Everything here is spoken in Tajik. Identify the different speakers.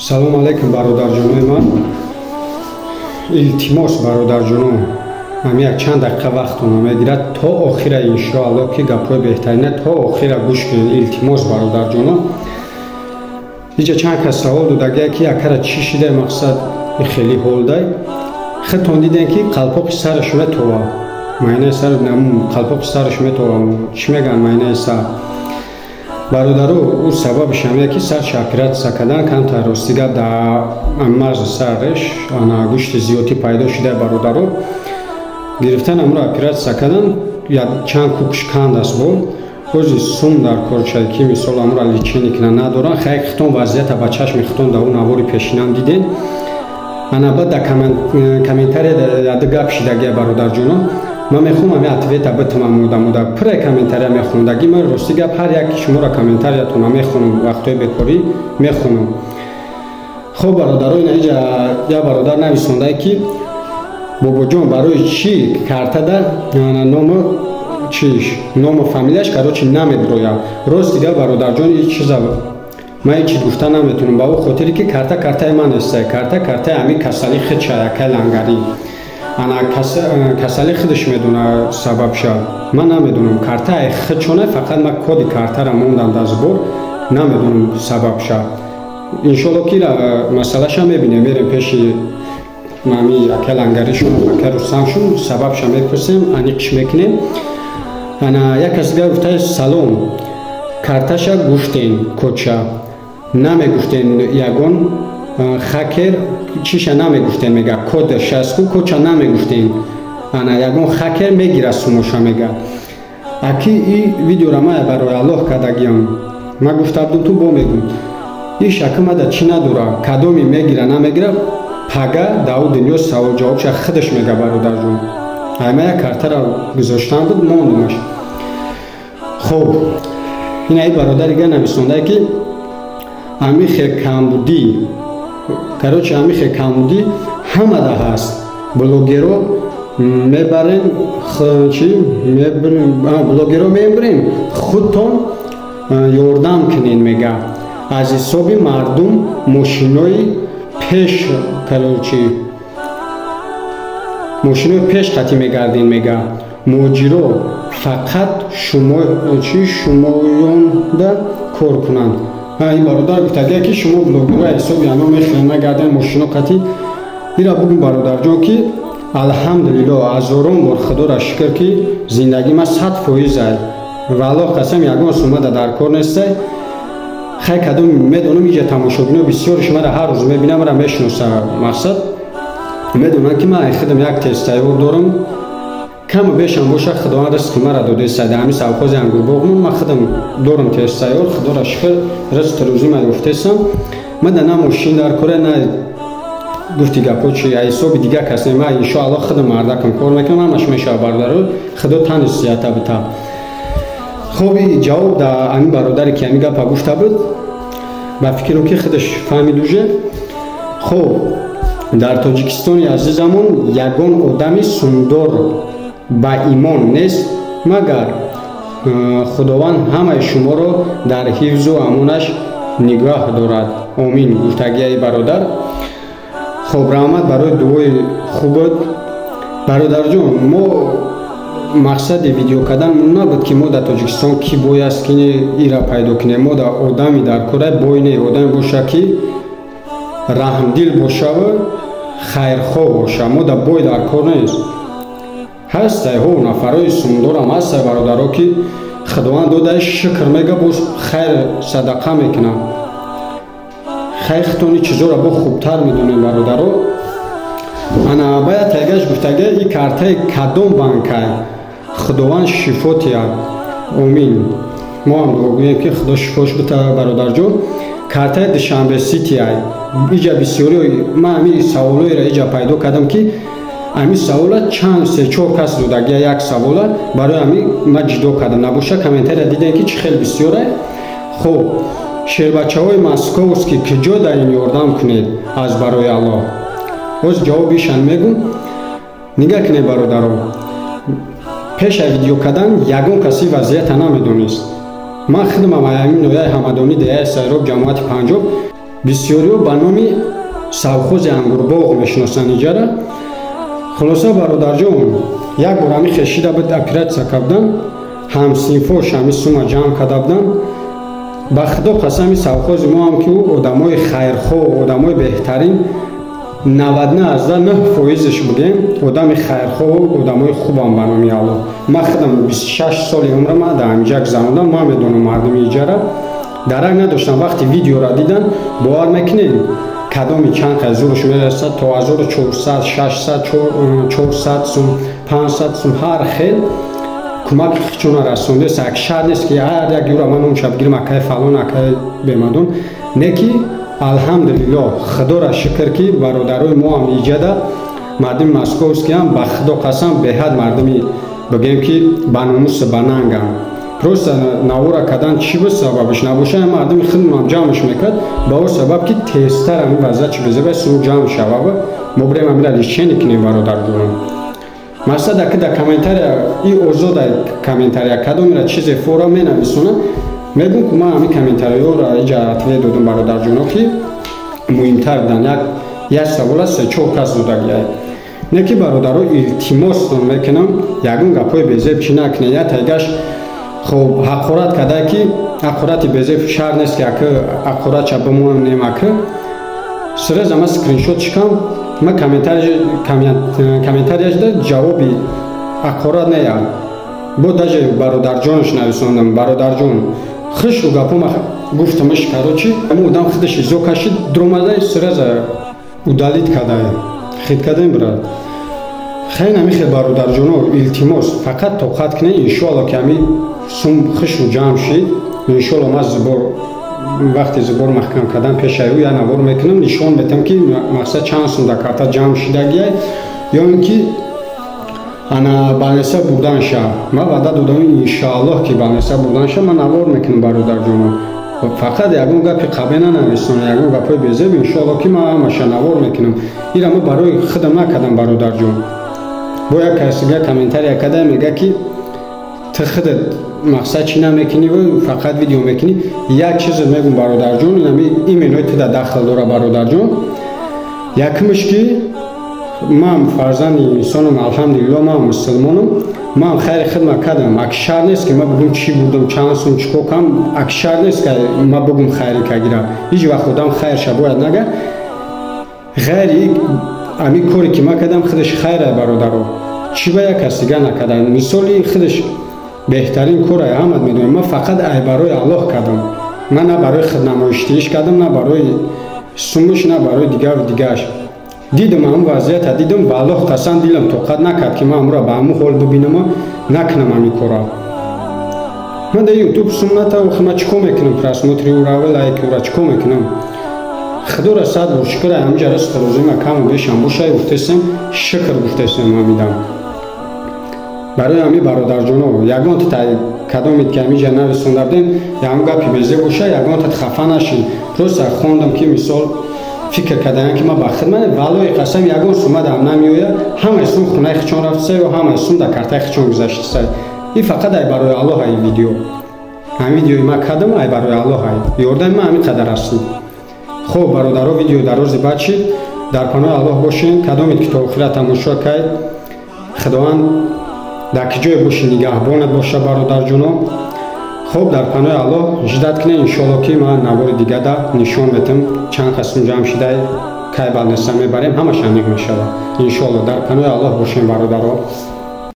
Speaker 1: Салом алейкум, бародарҷонои ман. Илтимос, бародарҷоно, ҳами як чанд дақиқа вақтона мегирад, то охира, иншоалло, ки гапҳои беҳтарина то охира гӯш кунед. Илтимос, бародарҷоно. Иҷа чанд кас савол додагия, ки акара чӣ шидай, мақсад хеле ҳолдай. Худтон дидем, ки қалпоқи сараш метова, майнаи сар, қалпоқи сараш метова, чӣ мегӯянд, майнаи сар. Бародаро, ӯ сабабаш ҳамия, ки сарша оператсия кардан, камтар, рости гап, дар мағзи сараш ана гӯшти зиёдӣ пайдо шуда. Бародаро, гирифтан амро оператсия кардан, чанд кукш канд аст, бо ҳози сум дар корчае, ки мисол амро лечение кина надоранд. Хай, хитон вазъията ба чашми хитон дар ӯ навори пешинам дидем. Ана баъд дар комментария яду гап шидагия. Бародарҷоно, ман мехоҳам ҳами ответа битумам. Одамода пура комментария мехондаги ман, рости гап, ҳар як шуморо комментариятона мехонам, вақтҳои бекорӣ мехонам. Хоб, бародаро, ина иҷа як бародар нависондае, ки бобоҷон, барои чӣ картада ному чиш, ному фамилияш, короче, намебирояд? Рости гап, бародарҷон, ҳеҷ чиза ман ҳеҷ чиз гуфта наметавонам, ба о хотире ки карта картаи ман нестае, карта картаи ҳамин касали худша, якай лангарӣ. Ана касали худаш медона сабабша, ман намедонам. Картаи худшона, фақат ман коди картара мондам дар сбор, намедонам сабабша. Иншолло, ки масъалаша мебинем, мерем пеши ами ака лангаришон, ака Рустамшун, сабабша мепурсем, аниқш мекунем. Ана як кас дигар гуфта: салом, карташа гуфтен, кодша намегуфтен, ягон хакер чиша намегуфтен, мега, код шастку, кодша намегуфтен, ана ягон хакер мегира сумоша, мега. Аки и видеора ма барои Аллоҳ кардагиам, ма гуфта будум, ту бо мегум, иш акмада чӣ надора, кадоми мегира, намегира, пага дар ӯ дунё савол ҷавобша худаш мега. Бародарҷон, айма як картара гузоштан буд, мондумаш. Хоб, ина и бародари га нависондае, ки амихе камбудӣ, короче, амихе камбудӣ ҳамада ҳаст, блогеро мебарем, чи блогеро мебарем, худтон ёрдам кунед, мега, аз ҳисоби мардум мошинои пеш, короче, мошинои пеш қатӣ мегардем, мега, муҳоҷиро фақат шумо чи шумоёнда кор кунанд. Ин бародар гуфтагия, ки шумо блогеро ҳисоби ано мехӯрем, нагардем мошино қатӣ. Ира бугум, бародарҷон, ки алҳамдулилло, ҳазорон бор Худоро шукр, ки зиндагӣ ма 100% ай ва Аллоҳ қасам, ягон сумада дар кор нестай. Хай, кадом медонам, иҷа тамошобино бисёри шумара ҳар рӯз мебинам, мара мешиноса, мақсад медонам, ки ман худам як тезтайёр дорам, каму бешам боша, Худованд ризқи мара додеста. Дар ҳамин совхози ангурбоғмон ман худам дорам тезтайёр, Худоро шукр, ризқи рӯзӣ ма ёфтесам. Ман да на мошин дар кора, на гуфти гапҳо чи ҳисоби дигар кас не. Ман иншоалло худам мардакам кор мекунам, ҳамаш мешава. Бародаро, Худо тани сиҳата бита. Хоби, ҷавоб да ҳамин бародаре, ки ҳамин гапа гуфта буд, ба фикрам, ки худаш фаҳмид уже. Хоб, дар Тоҷикистони азизамон ягон одами сундор ба имон нест, магар Худованд ҳамаи шуморо дар ҳифзу амонаш нигоҳ дорад, омин, гуфтагияи бародар. Хоб, раҳмат барои дуои хубот, бародарҷон. Мо мақсади видео кардан набуд, ки мо дар Тоҷикистон ки бояст, ки ира пайдо кунем. Мо дар одами дар кора бой не, одаме боша, ки раҳмдил бошаву хайрхоҳ боша. Мо дар бой дар кор нест. Ҳастай ҳо, нафарои сундорам ҳастай, бародаро, ки Худованд додаи, шукр мега, боз хайр садақа мекунам. Хайр, хитони чизоро бо хубтар медонем, бародаро. Ана бая тайгаш гуфтага: и картаи кадом банкай? Худованд шифо тиҳад, омин. Мо ҳам дуо гӯем, ки Худо шифош бита, бародарҷон. Картаи Душанбе Сити ай. Иҷа бисёри ман ҳамин саволоеро иҷа пайдо кардам, ки ҳамин савола чанд се-чор кас додагия, як савола. Барои ҳамин ман ҷидо кардам, набоша комментария дидем, ки чӣ хел бисёре. Хоб, шербачаҳои московский, куҷо дар ин ёрдам кунед аз барои Аллоҳ? Ҳоз ҷавобишан мегум. Нигаҳ кунед, бародаро, пеша видео кардан ягон каси вазъията намедонист. Ман худамам ҳамин нояи Ҳамадонӣ, деҳаи Сайроб, ҷамоати Панҷоб. Бисёриҳо ба номи совхози ангурбоғ мешиносанд иҷара. Хулоса бародарҷон, як бор ҳами хешида буд оператсия кардан, ҳамсинфош ҳами сума ҷамъ карда буданд. Ба худо қасами совхози мо ҳам ки ӯ одамои хайрхоҳ, одамои беҳтарин, 99% бигем одами хайрхоҳу одамои хубам ба номи Аллоҳ. Ман худам 26 соли умрама дар ҳамиҷа гузарондам, ман медонам мардуми иҷара. Дарак надоштам, вақти видеора дидан бовар мекунед, кадоми чанд қай зурш мерасад то 1400, 600, 400 сум, 500 сум, ҳар хел кӯмаки хичона расондест. Як шар нест ки ҳар як юра ман номша бигирам, акай фалон, акай бемадон. Не ки алҳамдулиллоҳ, худоро шукр ки бародарои мо ҳам иҷада, мардуми московский ҳам ба худо қасам беҳад мардуми бигем ки ба номусу ба нангам. Просто навора кардан чӣ буд сабабаш набоша, мардуми худмонам ҷамъш мекард ба он сабаб ки тезтар ҳамин вазъият чӣ безеба сум ҷамъ шавава, мо бирем ҳамина лечение кунем бародарҷонам. Мақсад аки дар комментария и озода комментария кадомера чизе фора менависона, мегӯм ки ман ҳамин комментариҳоро иҷа ответ додам бародарҷоно ки муҳимтар будан. Як савол аст, се-чор кас додагиай. Не ки бародаро, илтимостон мекунам, ягон гапҳои безеб чӣ накунед. Як тайгаш хоб ҳақорат карда ки ҳақорати безеб шар нест ки аки ҳақоратша бимонем, аки сразу ма скриншот шикам, ма комментарияшда ҷавоби ҳақорат нея. Бо даже бародарҷонаш нависондам, бародарҷон хишу гапо ма гуфтамаш, короче, ҳамун одам худаш изо кашид, дуромадай сразу удалить кардае, хит кардем брат. Хеле намихел бародарҷоно, илтимос, фақат тоқат кунед, иншоалло ки ҳами сум хишу ҷамъ шид, иншоалло ман сбор вақти сбор маҳкам кардан пешаи ӯ як навор мекунам, нишон метам ки мақсад чанд сум дар карта ҷамъ шидагиай, ё ин ки ана больница бурдан ша. Ман ваъда додам, иншоаллоҳ ки больница бурдан ша ман навор мекунам бародарҷоно. Фақат ягон гапи қабе нанависонам, ягон гапҳои безеб, иншоалло ки ман ҳамаша навор мекунам. Ира ман барои худам накардам бародарҷон. Бо як касига комментария карда мега ки ту худат мақсад чӣ намекунӣ, фақат видео мекунӣ. Як чизе мегӯм бародарҷон, инами именои туда дахл дора бародарҷон. Якумш ки ман фарзанди инсонам, алҳамдулиллоҳ, ман мусулмонам, ман хайри хидмат кардам. Ак шар нест ки ман бигӯм чӣ бурдам, чанд сум чӣ кор кардам, ак шар нест ки ман бигӯм хайри кагира. Ҳеҷ вақт одам хайрша бояд нага. Ғайри ами коре ки ман кардам худаш хайра бародаро. Чӣ ба як кас дига накардам? Мисоли худаш беҳтарин кора ҳамат медонам. Ман фақат ай барои Аллоҳ кардам. Ман на барои худнамоиштииш кардам, на барои сумуш, на барои дигару дигааш. Дидам ҳамун вазъията, дидам ба Аллоҳ қасам дилам тоқат накард ки ман ҳамуро ба ҳамун ҳол бибинаму накунам ҳамин кора. Ман дар ютуб сум натавохи, ман чӣ кор мекунам? Просмотри ура, лайки ура чӣ кор мекунам? Худоро сад бор шукр, ҳаминҷа ризқу рӯзима каму бешам бошай, гуфтесем, шукр гуфтесем ҳамидам. Барои ҳамин бародарҷоно, ягонта кадомед ки ҳаминҷа нависонда будем, ягон гапи безе боша, ягонта хафа нашин. Просто хондам ки мисол фикр кардаям ки ман ба хидмат, валлоҳи қасам ягон сума дам намеояд, ҳамаи сум хонаи хичон рафтаса ё ҳамаи сум дар картаи хичон гузаштаса. Ин фақат ай барои Аллоҳ ай видео. Ҳамин видеои ман кардам ай барои Аллоҳ ай. Ёрдами ман ҳамин қадар аст. Хоб бародаро, видео дар рӯзи баъд шид. Дар паноҳи Аллоҳ бошен. Кадомед ки то охира тамошо кард, Худованд дар ки ҷое боши нигаҳбонат боша бародарҷоно. Хоб дар паноҳи Аллоҳ ждать кунед, иншоалло ки ман навори дигада нишон метам чанд қасм ҷамъ шидай, кай больница мебарем, ҳамаш аниқ мешавад. Иншоалло дар паноҳи Аллоҳ бошем бародаро.